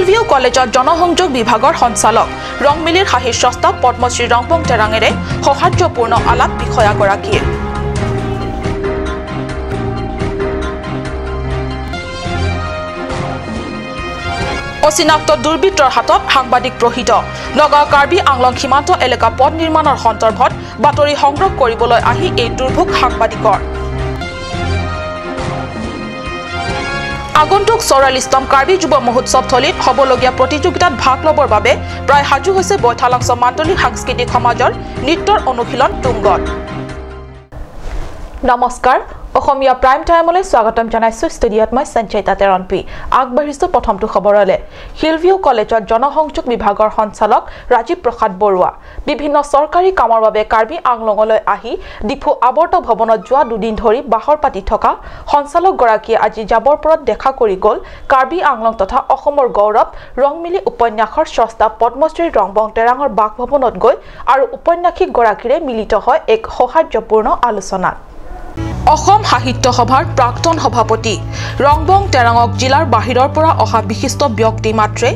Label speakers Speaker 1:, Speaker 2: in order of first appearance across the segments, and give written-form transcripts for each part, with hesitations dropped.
Speaker 1: Hillview কলেজৰ জনসংযোগ বিভাগৰ সঞ্চালক ৰংমিলিৰ হাঁহিৰ স্ৰষ্টা পদ্মশ্ৰী ৰংবং তেৰাঙেৰে সৌহাৰ্দ্যপূৰ্ণ আলাপ বিষয়াগৰাকীয়ে। অচিনাক্ত দুৰ্বৃত্তৰ হাতত সাংবাদিক প্ৰহৃত। নগাঁও কাৰ্বি আংলং সীমান্ত এলেকা পথ নিৰ্মাণৰ সন্দৰ্ভত বাতৰি সংগ্ৰহ কৰিবলৈ আহি এই দুৰ্ভোগ সাংবাদিকৰ। আগন্তুক 44তম কাৰ্বি যুৱ মহোৎসৱথলীত হ'বলগীয়া প্ৰতিযোগিতাত ভাগ ল'বৰ বাবে প্ৰায় সাজু হৈছে বৈঠালাংছ মাণ্ডলিক সাংস্কৃতিক সমাজৰ নৃত্যৰ অনুশীলন তুংগত। নমস্কাৰ, অসমীয়া প্ৰাইম টাইমলৈ স্বাগতম জনাইছো। ষ্টুডিঅ'ত মই সঞ্চয়িতা তেৰণপি। আগবাঢ়িছো প্ৰথমটো খবৰলৈ। হিলভিউ কলেজত জনসংযোগ বিভাগৰ সঞ্চালক ৰাজীৱ প্ৰসাদ বৰুৱা বিভিন্ন চৰকাৰী কামৰ বাবে কাৰ্বি আংলঙলৈ আহি ডিফু আৱৰ্ত ভৱনত যোৱা দুদিন ধৰি বাহৰ পাতি থকা সঞ্চালকগৰাকীয়ে আজি যাবৰ পৰত দেখা কৰি গ'ল কাৰ্বি আংলং তথা অসমৰ গৌৰৱ ৰংমিলি উপন্যাসৰ স্ৰষ্টা পদ্মশ্ৰী ৰংবং তেৰাঙৰ বাসভৱনত গৈ আৰু উপন্যাসিকগৰাকীৰে মিলিত হয় এক সৌহাৰ্দ্যপূৰ্ণ আলোচনাত। অসম সাহিত্য সভাৰ প্ৰাক্তন সভাপতি ৰংবং তেৰাঙক জিলাৰ বাহিৰৰ পৰা অহা বিশিষ্ট ব্যক্তি মাত্ৰে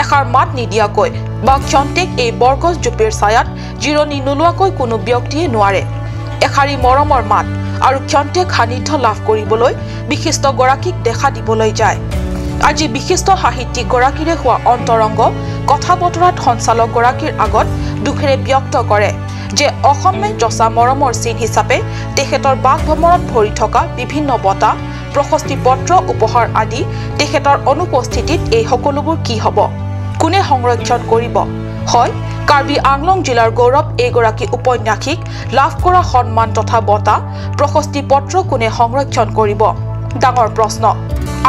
Speaker 1: এষাৰ মাত নিদিয়াকৈ বা ক্ষন্তেক এই বৰগছ জুপিৰ ছায়াত জিৰণি নোলোৱাকৈ কোনো ব্যক্তিয়ে নোৱাৰে। এষাৰি মৰমৰ মাত আৰু ক্ষন্তেক সান্নিধ্য লাভ কৰিবলৈ বিশিষ্টগৰাকীক দেখা দিবলৈ যায়। আজি বিশিষ্ট সাহিত্যিকগৰাকীৰে হোৱা অন্তৰংগ কথা বতৰাত সঞ্চালকগৰাকীৰ আগত দুখেৰে ব্যক্ত কৰে যে অসমে যচা মৰমৰ চিন হিচাপে তেখেতৰ বাসভৱনত ভৰি থকা বিভিন্ন বঁটা, প্ৰশস্তি পত্ৰ, উপহাৰ আদি তেখেতৰ অনুপস্থিতিত এই সকলোবোৰ কি হ'ব, কোনে সংৰক্ষণ কৰিব? হয়, কাৰ্বি আংলং জিলাৰ গৌৰৱ এইগৰাকী উপন্যাসিক লাভ কৰা সন্মান তথা বঁটা, প্ৰশস্তি পত্ৰ কোনে সংৰক্ষণ কৰিব? ডাঙৰ প্ৰশ্ন।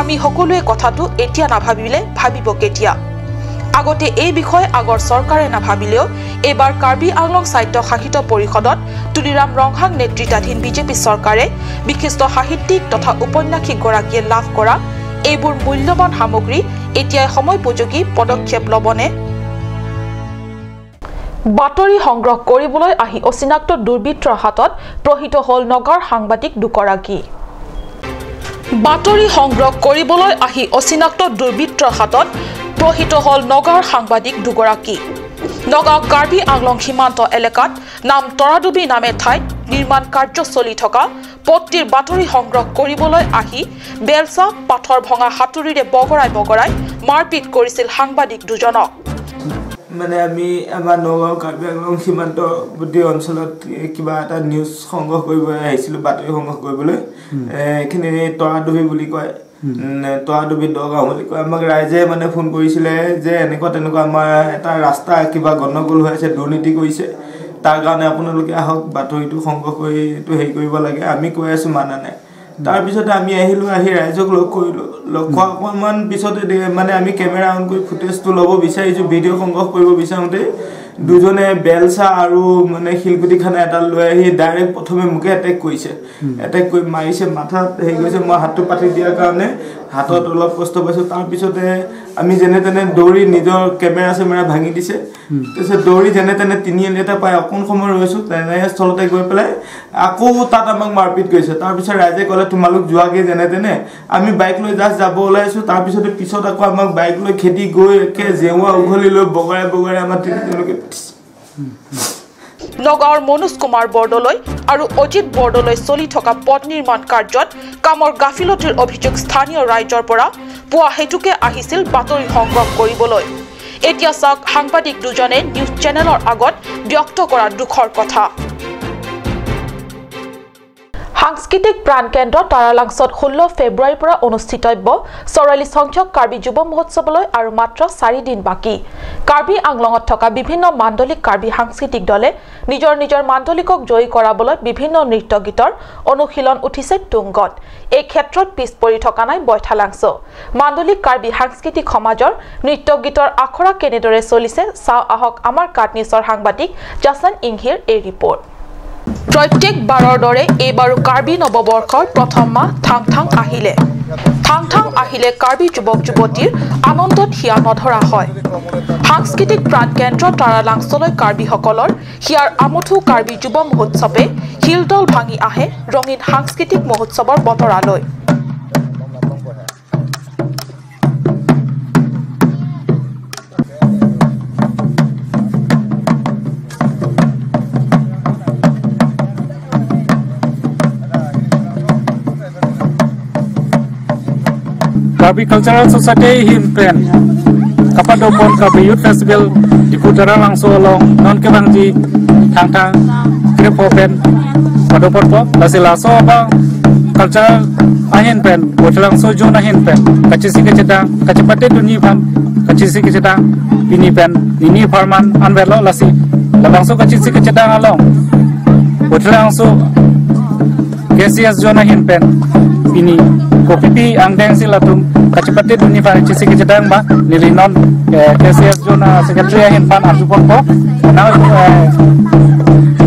Speaker 1: আমি সকলোৱে কথাটো এতিয়া নাভাবিলে ভাবিব কেতিয়া? আগতে এই বিষয়ে আগৰ চৰকাৰে নাভাবিলেও এইবাৰ কাৰ্বি আংলং স্বায়ত্তশাসিত পৰিষদত তুলিৰাম ৰংহাং নেতৃত্বাধীন বিজেপি চৰকাৰে বিশিষ্ট সাহিত্যিক তথা উপন্যাসিকগৰাকীয়ে লাভ কৰা এইবোৰ মূল্যৱান সামগ্ৰী এতিয়াই সময়োপযোগী পদক্ষেপ ল'বনে? বাতৰি সংগ্ৰহ কৰিবলৈ আহি অচিনাক্ত দুৰ্বৃত্তৰ হাতত প্ৰহৃত হ'ল নগাঁৱৰ সাংবাদিক দুগৰাকী। বাতৰি সংগ্ৰহ কৰিবলৈ আহি অচিনাক্ত দুৰ্বৃত্তৰ হাতত প্ৰহৃত হ'ল নগাঁৱৰ সাংবাদিক দুগৰাকী। নগাঁও কাৰ্বি আংলং সীমান্ত এলেকাত নাম তৰাডুবি নামে ঠাইত নিৰ্মাণ কাৰ্য চলি থকা পথটিৰ বাতৰি সংগ্ৰহ কৰিবলৈ আহি বেলচা পাথৰ ভঙা হাতুৰীৰে বগৰাই বগৰাই মাৰপিট কৰিছিল সাংবাদিক দুজনক।
Speaker 2: মানে আমি আমাৰ নগাঁও কাৰ্বি আংলং সীমান্তৱৰ্তী অঞ্চলত কিবা এটা নিউজ সংগ্ৰহ কৰিব আহিছিলোঁ, বাতৰি সংগ্ৰহ কৰিবলৈ। এইখিনি তৰাডুবি বুলি কয়, তৰাডুবি দগাঁও বুলি কয়। আমাক ৰাইজে মানে ফোন কৰিছিলে যে এনেকুৱা তেনেকুৱা আমাৰ এটা ৰাস্তা কিবা গণ্ডগোল হৈ আছে, দুৰ্নীতি কৰিছে, তাৰ কাৰণে আপোনালোকে আহক, বাতৰিটো সংগ্ৰহ কৰি এইটো হেৰি কৰিব লাগে। আমি কৈ আছোঁ, মানা নাই। তাৰপিছতে আমি আহিলোঁ, আহি ৰাইজক লগ কৰিলোঁ। লগ কৰা অকণমান পিছতে মানে আমি কেমেৰা অন কৰি ফুটেজটো ল'ব বিচাৰিছোঁ, ভিডিঅ' সংগ্ৰহ কৰিব বিচাৰোঁতে দুজনে বেলচা আৰু মানে শিলগুটি খানা এডাল লৈ আহি ডাইৰেক্ট প্ৰথমে মোকে এটেক কৰিছে। এটেক কৰি মাৰিছে, মাথাত হেৰি কৰিছে। মই হাতটো পাতি দিয়াৰ কাৰণে হাতত অলপ কষ্ট পাইছোঁ। তাৰপিছতে আমি যেনে তেনে দৌৰি নিজৰ কেমেৰা চেমেৰা ভাঙি দিছে। তাৰপিছত দৌৰি যেনে তেনে তিনিআলি এটা পাই অকণ সময় ৰৈছোঁ, তেনেস্থলতে গৈ পেলাই আকৌ তাত আমাক মাৰপিট কৰিছে। তাৰপিছত ৰাইজে ক'লে তোমালোক যোৱাগৈ যেনে তেনে। আমি বাইক লৈ জাষ্ট যাব ওলাইছোঁ, তাৰপিছতে পিছত আকৌ আমাক বাইক লৈ খেদি গৈ একে জেওৰা উঘালি লৈ বগৰাই বগৰাই আমাক তেওঁলোকে।
Speaker 1: নগাঁৱৰ মনোজ কুমাৰ বৰদলৈ আৰু অজিত বৰদলৈ চলি থকা পথ নিৰ্মাণ কাৰ্যত কামৰ গাফিলতিৰ অভিযোগ স্থানীয় ৰাইজৰ পৰা পোৱা হেতুকে আহিছিল বাতৰি সংগ্ৰহ কৰিবলৈ। এতিয়া চাওক সাংবাদিক দুজনে নিউজ চেনেলৰ আগত ব্যক্ত কৰা দুখৰ কথা। সাংস্কৃতিক প্ৰাণকেন্দ্ৰ তাৰালাংছত 16 ফেব্ৰুৱাৰীৰ পৰা অনুষ্ঠিতব্য 44 সংখ্যক কাৰ্বি যুৱ মহোৎসৱলৈ আৰু মাত্ৰ 4 দিন বাকী। কাৰ্বি আংলঙত থকা বিভিন্ন মাণ্ডলিক কাৰ্বি সাংস্কৃতিক দলে নিজৰ নিজৰ মাণ্ডলিকক জয়ী কৰাবলৈ বিভিন্ন নৃত্য গীতৰ অনুশীলন উঠিছে তুংগত। এই ক্ষেত্ৰত পিছ পৰি থকা নাই বৈঠালাংছ। মাণ্ডলিক কাৰ্বি সাংস্কৃতিক সমাজৰ নৃত্য গীতৰ আখৰা কেনেদৰে চলিছে চাওঁ আহক আমাৰ কাটনিছৰ সাংবাদিক জাছন ইংহিৰ এই ৰিপৰ্ট। প্ৰত্যেকবাৰৰ দৰে এইবাৰো কাৰ্বি নৱবৰ্ষৰ প্ৰথম মাহ থাং থাং আহিলে। থাং থাং আহিলে কাৰ্বি যুৱক যুৱতীৰ আনন্দত হিয়া নধৰা হয়। সাংস্কৃতিক প্ৰাণকেন্দ্ৰ তাৰালাংছলৈ কাৰ্বিসকলৰ হিয়াৰ আমঠু কাৰ্বি যুৱ মহোৎসৱে শিলদল ভাঙি আহে ৰঙীন সাংস্কৃতিক মহোৎসৱৰ বতৰালৈ।
Speaker 3: Karbi Cultural Society hin pen Kapadopon Karbi Youth Festival Diphu Taralangso along non kebangji thang thang krepo pen Padopon po lasila so ba cultural ahin pen Boithalangso zone ahin pen kachisi kachita kachipate dunyi pham kachisi kachita pini pen nini farman anvelo lasi labangso kachisi kachita along Boithalangso KCS zone ahin pen pini kopipi angdeng silatum kachipate dunyi pham kachisi kachita ba nilinon KCS zone secretary ahin pan arjupon po na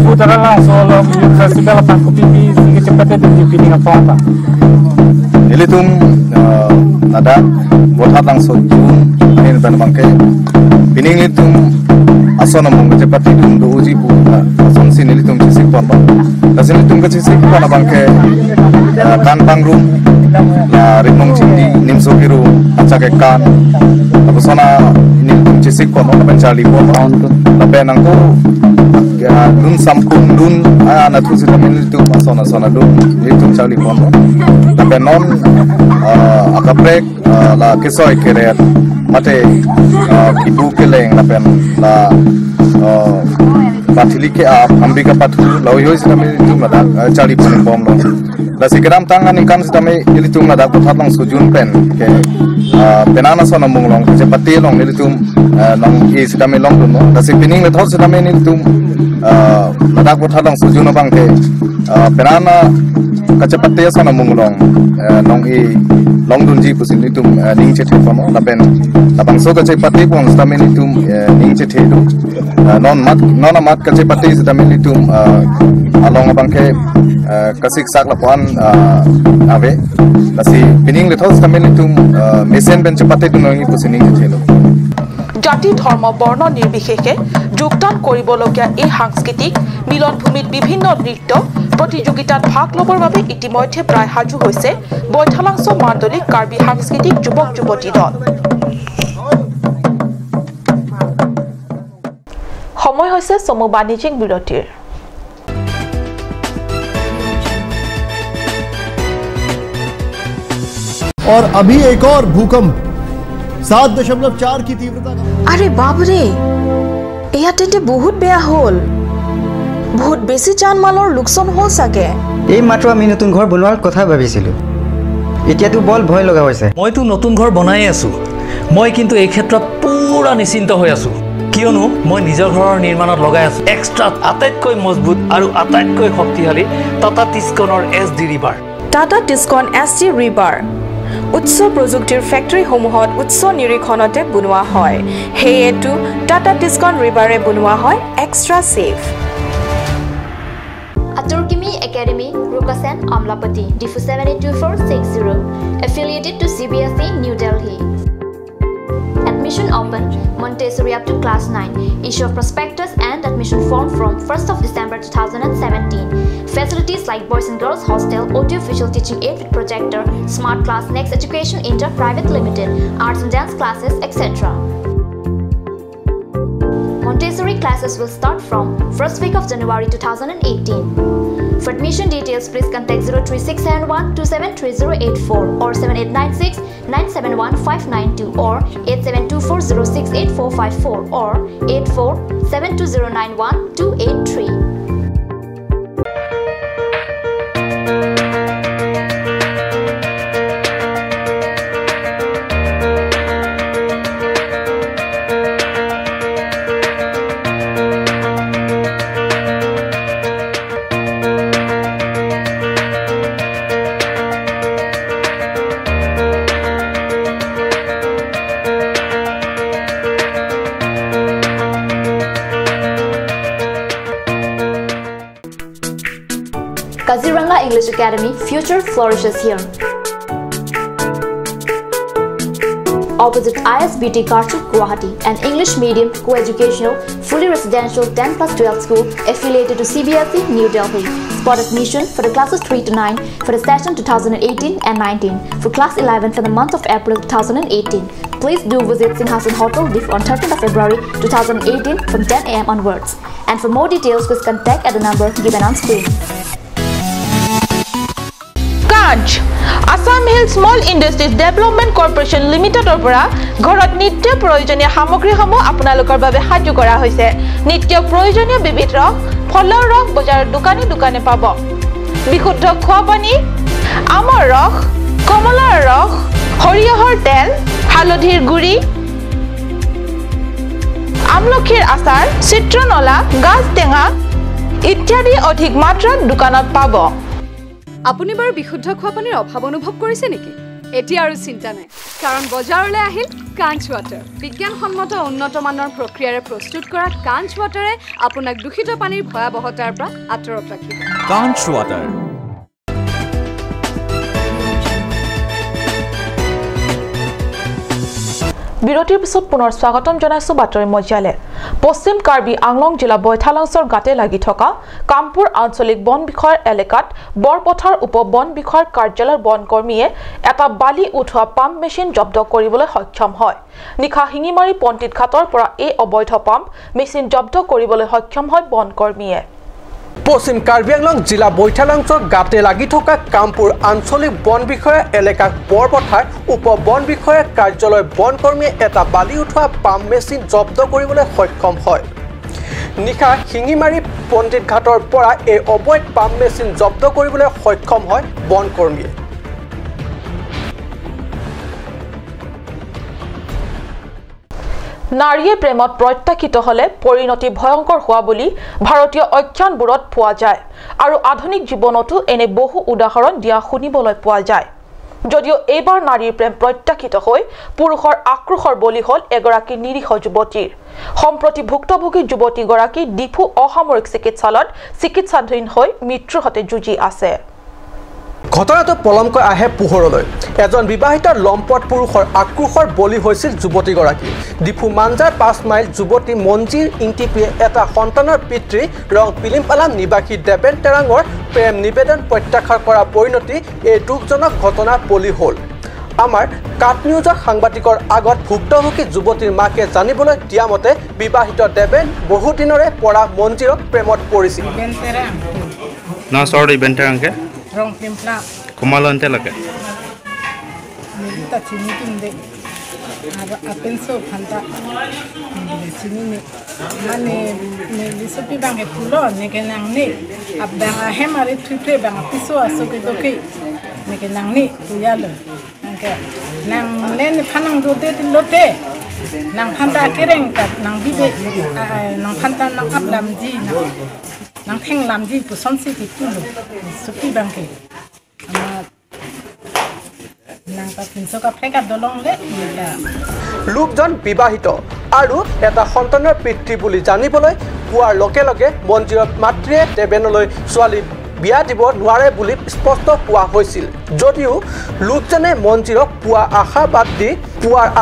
Speaker 3: Putaralangso along Youth Festival pan kopipi kachipate dunyi pini ngapong pa
Speaker 4: Nilitum nada Boithalangso zone ahin pen bangke pining litum ason mong kachipate dum doji pu ason si nilitum chisik pon ba lasin litum kachisik pon bangke kan pangrum la rimong chindi nimso kiru achake kan abosona nilitum chisik pon la pen chali pon la pen angko dun samkum dun ana thu si nilitum ason asona dun nilitum chali pon la pen non akaprek la kesoi keret mate kibu keleng la pen la pathili ke ap ambika pathu law hoi sitame tum la chali pon bom lo la sigram tang aning kam sitame ilitum la dak thatlang sujun pen ke penana sona munglong je pati long ilitum long e sitame long dun la sipining le thot sitame ilitum la dak thatlang sujun bang ke penana kachapate sona munglong long e long dun ji pusin litum ning che the pon la pen la bang so ka che pati pon sitame litum ning che the du non mat non mat ka che pati sitame litum along bang ke kasik sak la pon ave la si pining le thos sitame litum mesen ben che pati dun ngi pusin ning che the lo
Speaker 1: জাতি ধৰ্ম বৰ্ণ নিৰ্বিশেষে যোগদান কৰিবলগীয়া এই সাংস্কৃতিক মিলনভূমিত বিভিন্ন নৃত্য প্ৰতিযোগিতাত ভাগ ল'বৰ বাবে ইতিমধ্যে প্ৰায় সাজু হৈছে বৈঠালাংছ মাণ্ডলিক কাৰ্বি সাংস্কৃতিক যুৱক যুৱতী দল। সময় হৈছে চমু বাণিজ্যিক বিৰতিৰ।
Speaker 5: और अभी एक और भूकंप 7.4 की तीव्रता का।
Speaker 6: अरे बाप रे, এয়া তেন্তে বহুত বেয়া হ'ল। বহুত বেছি জানমালৰ লোকচান হ'ল চাগে।
Speaker 7: এই মাত্ৰ আমি নতুন ঘৰ বনোৱাৰ কথা ভাবিছিলোঁ, এতিয়াতো বল ভয় লগা হৈছে।
Speaker 8: মইতো নতুন ঘৰ বনাই আছোঁ, মই কিন্তু এই ক্ষেত্ৰত পুৰা নিশ্চিন্ত হৈ আছোঁ, কিয়নো মই নিজৰ ঘৰৰ নিৰ্মাণত লগাই আছোঁ এক্সট্ৰা আটাইতকৈ মজবুত আৰু আটাইতকৈ শক্তিশালী Tata টিস্কনৰ S D rebar.
Speaker 6: Tata Tiscon S D rebar উচ্চ প্ৰযুক্তিৰ ফেক্টৰীসমূহত উচ্চ নিৰীক্ষণতে বনোৱা হয়, সেয়েতো টাটা টিস্কন ৰিবাৰে বনোৱা হয় extra safe.
Speaker 9: Aturkimi Academy, Rukasen, Amlapati, Diphu 782460, affiliated to CBSE, New Delhi. Admission open, Montessori up to class 9, issue of prospectus and admission form from 1st of December 2017. Facilities like boys and girls hostel, audio-visual teaching aid with projector, smart class, Next Education Inter Private Limited, arts and dance classes, etc. Montessori classes will start from 1st week of January 2018. For admission details, please contact 03671 273084 or 7896 971592 or 8724068454 or 8472091283. Kaziranga English Academy, future flourishes here. Opposite ISBT Karchuk, Guwahati, an English medium co-educational, fully residential 10+12 school affiliated to CBSE, New Delhi. Spot admission for the classes 3 to 9 for the session 2018 and 19, for class 11 for the month of April 2018. Please do visit Singhasan Hotel on 13th of February 2018 from 10 a.m. onwards. And for more details, please contact at the number given on screen.
Speaker 1: Branch. Assam Hill Small Industries Development Corporation লিমিটেডৰ পৰা ঘৰত নিত্য প্ৰয়োজনীয় সামগ্ৰীসমূহ আপোনালোকৰ বাবে সাজু কৰা হৈছে। নিত্য প্ৰয়োজনীয় বিবিধ ৰস, ফলৰ ৰস বজাৰৰ দোকানে দোকানে পাব। বিশুদ্ধ খোৱা পানী, আমৰ ৰস, কমলাৰ ৰস, সৰিয়হৰ তেল, হালধিৰ গুড়ি, আমলখিৰ আচাৰ, চিত্ৰনলা, গাজ টেঙা ইত্যাদি অধিক মাত্ৰাত দোকানত পাব।
Speaker 10: আপুনি বাৰু বিশুদ্ধ খোৱা পানীৰ অভাৱ অনুভৱ কৰিছে নেকি? এতিয়া আৰু চিন্তা নাই, কাৰণ বজাৰলৈ আহিল কাঞ্চ ৱাটাৰ। বিজ্ঞানসন্মত উন্নত মানৰ প্ৰক্ৰিয়াৰে প্ৰস্তুত কৰা কাঞ্চ ৱাটাৰে আপোনাক দূষিত পানীৰ ভয়াৱহতাৰ পৰা আঁতৰত ৰাখিব।
Speaker 11: কাঞ্চ ৱাটাৰ।
Speaker 1: বিৰতিৰ পিছত পুনৰ স্বাগতম জনাইছো বাতৰি মজিয়ালে। পশ্চিম কাৰ্বি আংলং জিলা বৈঠালাংছৰ গাতে লাগি থকা কামপুৰ আঞ্চলিক বন বিষয়াৰ এলেকাত বৰপথাৰ উপ বন বিষয়াৰ কাৰ্যালয়ৰ বনকৰ্মীয়ে এটা বালি উঠোৱা পাম্প মেচিন জব্দ কৰিবলৈ সক্ষম হয়। নিশা শিঙিমাৰী পণ্ডিত ঘাটৰ পৰা এই অবৈধ পাম্প মেচিন জব্দ কৰিবলৈ সক্ষম হয় বনকৰ্মীয়ে।
Speaker 12: পশ্চিম কাৰ্বি আংলং জিলা বৈঠালাংছৰ গাতে লাগি থকা কামপুৰ আঞ্চলিক বন বিষয়া এলেকা বৰপথাৰ উপ বন বিষয়া কাৰ্যালয় বনকৰ্মীয়ে এটা বালি উঠোৱা পাম্প মেচিন জব্দ কৰিবলৈ সক্ষম হয়। নিশা শিঙিমাৰী পণ্ডিত ঘাটৰ পৰা এই অবৈধ পাম্প মেচিন জব্দ কৰিবলৈ সক্ষম হয় বনকৰ্মীয়ে।
Speaker 1: নাৰীয়ে প্ৰেমত প্ৰত্যাখ্যিত হ'লে পৰিণতি ভয়ংকৰ হোৱা বুলি ভাৰতীয় অখ্যানবোৰত পোৱা যায় আৰু আধুনিক জীৱনতো এনে বহু উদাহৰণ দিয়া শুনিবলৈ পোৱা যায়। যদিও এইবাৰ নাৰীৰ প্ৰেম প্ৰত্যাখ্যিত হৈ পুৰুষৰ আক্ৰোশৰ বলি হ'ল এগৰাকী নিৰীহ যুৱতীৰ। সম্প্ৰতি ভুক্তভোগী যুৱতীগৰাকী ডিফু অসামৰিক চিকিৎসালয়ত চিকিৎসাধীন হৈ মৃত্যুৰ সৈতে যুঁজি আছে।
Speaker 12: ঘটনাটো পলমকৈ আহে পোহৰলৈ। এজন বিবাহিত লম্পট পুৰুষৰ আক্ৰোশৰ বলি হৈছিল যুৱতীগৰাকী। ডিফু মাঞ্জাৰ 5 মাইল যুৱতী মঞ্জিৰ ইংটিপিয়ে এটা সন্তানৰ পিতৃ ৰং পিলিমপালাম নিবাসী দেৱেন তেৰাঙৰ প্ৰেম নিবেদন প্ৰত্যাখ্যান কৰাৰ পৰিণতি এই দুখজনক ঘটনাৰ বলি হ'ল। আমাৰ কাট নিউজৰ সাংবাদিকৰ আগত ভুক্তভোগী যুৱতীৰ মাকে জানিবলৈ দিয়া মতে বিবাহিত দেৱেন বহুদিনৰে পৰা মঞ্জিৰক প্ৰেমত পৰিছিল।
Speaker 13: Rong pimpla.
Speaker 14: Kumalon telaka.
Speaker 13: Nita chini tunde. Aro apenso phanta. Chini ne. Mane ne lisopi bang pulo ne kenang ne. Abang hemare thupe bang piso aso ke doke. Ne kenang ne tuyalo. Angke nang len phanang do te lote. Nang phanta kereng kat nang bibe nang phanta nang aplam ji nang. Nang theng lam ji pu son si ti tulo supi bangke nang ta pinso ka pheka dolong le
Speaker 12: লোকজন বিবাহিত আৰু এটা সন্তানৰ পিতৃ বুলি জানিবলৈ পোৱাৰ লগে লগে মঞ্জিৰৰ মাতৃয়ে দেৱেনলৈ ছোৱালী বিয়া দিব নোৱাৰে বুলি স্পষ্ট কোৱা হৈছিল। যদিও লোকজনে মঞ্জিৰক পোৱাৰ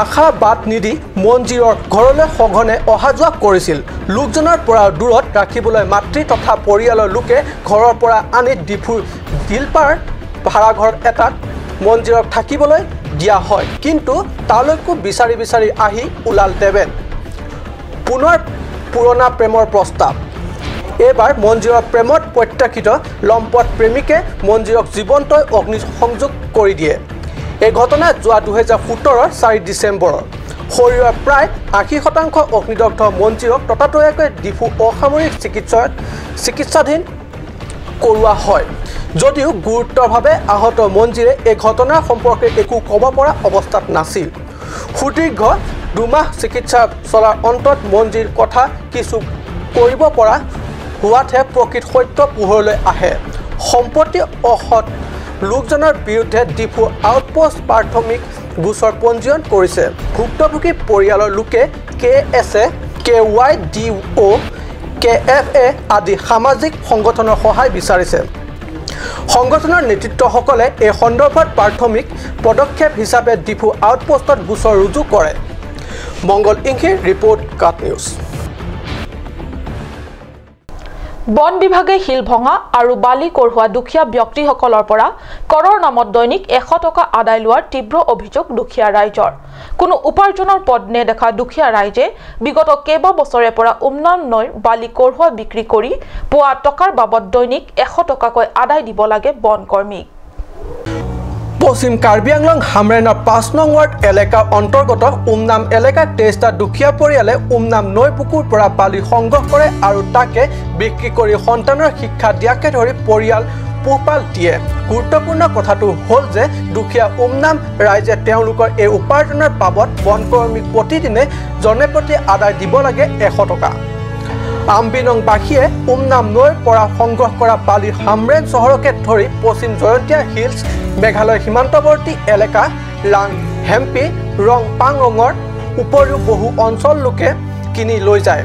Speaker 12: আশা বাদ নিদি মঞ্জিৰৰ ঘৰলৈ সঘনে অহা যোৱা কৰিছিল। লোকজনৰ পৰা দূৰত ৰাখিবলৈ মাতৃ তথা পৰিয়ালৰ লোকে ঘৰৰ পৰা আনি ডিফুৰ দিলপাৰ ভাড়াঘৰ এটাত মঞ্জিৰক থাকিবলৈ দিয়া হয়। কিন্তু তালৈকো বিচাৰি বিচাৰি আহি ওলাল দেৱেন। পুনৰ পুৰণা প্ৰেমৰ প্ৰস্তাৱ। এইবাৰ মঞ্জিৰৰ প্ৰেমত প্ৰত্যাখ্যিত লম্পট প্ৰেমিকে মঞ্জিৰক জীৱন্তই অগ্নিসংযোগ কৰি দিয়ে। এই ঘটনা যোৱা 2017 4 ডিচেম্বৰৰ। শৰীৰৰ প্ৰায় 80% অগ্নিদগ্ধ মঞ্জিৰক ততাতৈয়াকৈ ডিফু অসামৰিক চিকিৎসাধীন কৰোৱা হয়। যদিও গুৰুতৰভাৱে আহত মঞ্জিৰে এই ঘটনাৰ সম্পৰ্কে একো ক'ব পৰা অৱস্থাত নাছিল। সুদীৰ্ঘ 2 মাহ চিকিৎসা চলাৰ অন্তত মঞ্জিৰ কথা কিছু কৰিব পৰা হোৱাতহে প্ৰকৃত সত্য পোহৰলৈ আহে। সম্পত্তি অসৎ লোকজনৰ বিৰুদ্ধে ডিফু আউটপোষ্ট প্ৰাথমিক গোচৰ পঞ্জীয়ন কৰিছে। ভুক্তভোগী পৰিয়ালৰ লোকে K S A, K Y D O, K F A আদি সামাজিক সংগঠনৰ সহায় বিচাৰিছে। সংগঠনৰ নেতৃত্বসকলে এই সন্দৰ্ভত প্ৰাথমিক পদক্ষেপ হিচাপে ডিফু আউটপোষ্টত গোচৰ ৰুজু কৰে। মংগল ইংখিৰ ৰিপৰ্ট, কাট নিউজ।
Speaker 1: বন বিভাগে শিল ভঙা আৰু বালি কঢ়োৱা দুখীয়া ব্যক্তিসকলৰ পৰা কৰৰ নামত দৈনিক 100 টকা আদায় লোৱাৰ তীব্ৰ অভিযোগ দুখীয়া ৰাইজৰ। কোনো উপাৰ্জনৰ পদ নেদেখা দুখীয়া ৰাইজে বিগত কেইবা বছৰে পৰা উমনাম নৈৰ বালি কঢ়োৱা বিক্ৰী কৰি পোৱা টকাৰ বাবদ দৈনিক 100 টকাকৈ আদায় দিব লাগে বনকৰ্মীক।
Speaker 12: পশ্চিম কাৰ্বি আংলং হামৰেনৰ 5 নং ৱাৰ্ড এলেকাৰ অন্তৰ্গত উমনাম এলেকাৰ 23টা দুখীয়া পৰিয়ালে উমনাম নৈ বুকুৰ পৰা বালি সংগ্ৰহ কৰে আৰু তাকে বিক্ৰী কৰি সন্তানৰ শিক্ষা দিয়াকে ধৰি পৰিয়াল পোহপাল দিয়ে। গুৰুত্বপূৰ্ণ কথাটো হ'ল যে দুখীয়া উমনাম ৰাইজে তেওঁলোকৰ এই উপাৰ্জনৰ বাবদ বনকৰ্মীক প্ৰতিদিনে জনে প্ৰতি আদায় দিব লাগে 100 টকা। আমবিনংবাসীয়ে উমনাম নৈৰ পৰা সংগ্ৰহ কৰা বালি হামৰেন চহৰকে ধৰি পশ্চিম জয়ন্তীয়া হিলছ, মেঘালয় সীমান্তৱৰ্তী এলেকা লাং হেম্পি, ৰং পাংৰঙৰ উপৰিও বহু অঞ্চল লোকে কিনি লৈ যায়।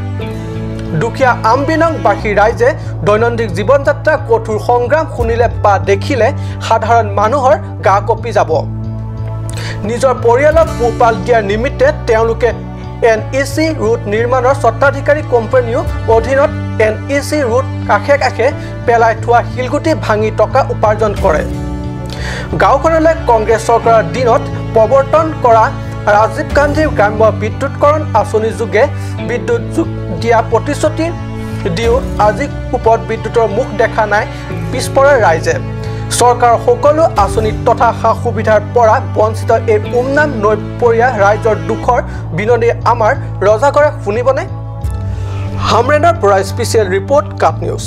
Speaker 12: দুখীয়া আমবিনংবাসী ৰাইজে দৈনন্দিন জীৱন যাত্ৰা কঠোৰ সংগ্ৰাম শুনিলে বা দেখিলে সাধাৰণ মানুহৰ গা কঁপি যাব। নিজৰ পৰিয়ালক পোহপাল দিয়াৰ নিমিত্তে তেওঁলোকে NEC root নিৰ্মাণৰ স্বত্বাধিকাৰী কোম্পানীও অধীনত NEC root কাষে কাষে পেলাই থোৱা শিলগুটি ভাঙি টকা উপাৰ্জন কৰে। গাঁওখনলৈ কংগ্ৰেছ চৰকাৰৰ দিনত প্ৰৱৰ্তন কৰা ৰাজীৱ গান্ধীৰ গ্ৰাম্য বিদ্যুৎকৰণ আঁচনি যোগে বিদ্যুৎ দিয়া প্ৰতিশ্ৰুতি দিও আজি কোপত বিদ্যুতৰ মুখ দেখা নাই পিছপৰা ৰাইজে। চৰকাৰৰ সকলো আঁচনি তথা সা সুবিধাৰ পৰা বঞ্চিত এই উমনাম নৈপৰীয়া ৰাইজৰ দুখৰ বিননি আমাৰ ৰজাঘৰে শুনিবনে? হামৰেনৰ পৰা স্পেচিয়েল ৰিপৰ্ট, কাপ নিউজ।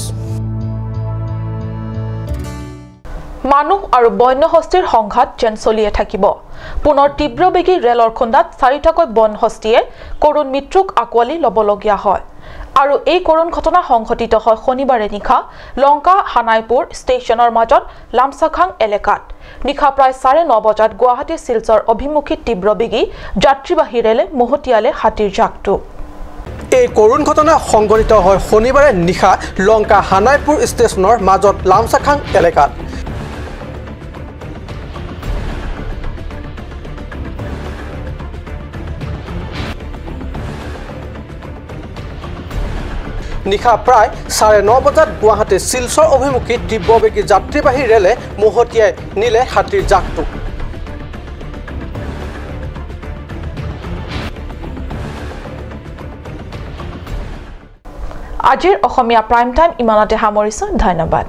Speaker 1: মানুহ আৰু বন্যহস্তীৰ সংঘাত যেন চলিয়ে থাকিব। পুনৰ তীব্ৰবেগী ৰেলৰ খুন্দাত 4টাকৈ বনহস্তীয়ে কৰুণ মৃত্যুক আঁকোৱালি ল'বলগীয়া হয়। আৰু এই কৰুণ ঘটনা সংঘটিত হয় শনিবাৰে নিশা লংকা হানাইপুৰ ষ্টেচনৰ মাজত লামচাখাং এলেকাত। নিশা প্ৰায় 9:30 বজাত গুৱাহাটী শিলচৰ অভিমুখী তীব্ৰবেগী যাত্ৰীবাহী ৰেলে মহতিয়ালে হাতীৰ জাকটো।
Speaker 12: এই কৰুণ ঘটনা সংঘটিত হয় শনিবাৰে নিশা লংকা হানাইপুৰ ষ্টেচনৰ মাজত লামচাখাং এলেকাত। নিশা প্ৰায় 9:30 বজাত গুৱাহাটী শিলচৰ অভিমুখী তীব্ৰবেগী যাত্ৰীবাহী ৰেলে মহতিয়াই নিলে হাতীৰ জাকটো।
Speaker 1: আজিৰ অসমীয়া প্ৰাইম টাইম ইমানতে সামৰিছোঁ। ধন্যবাদ।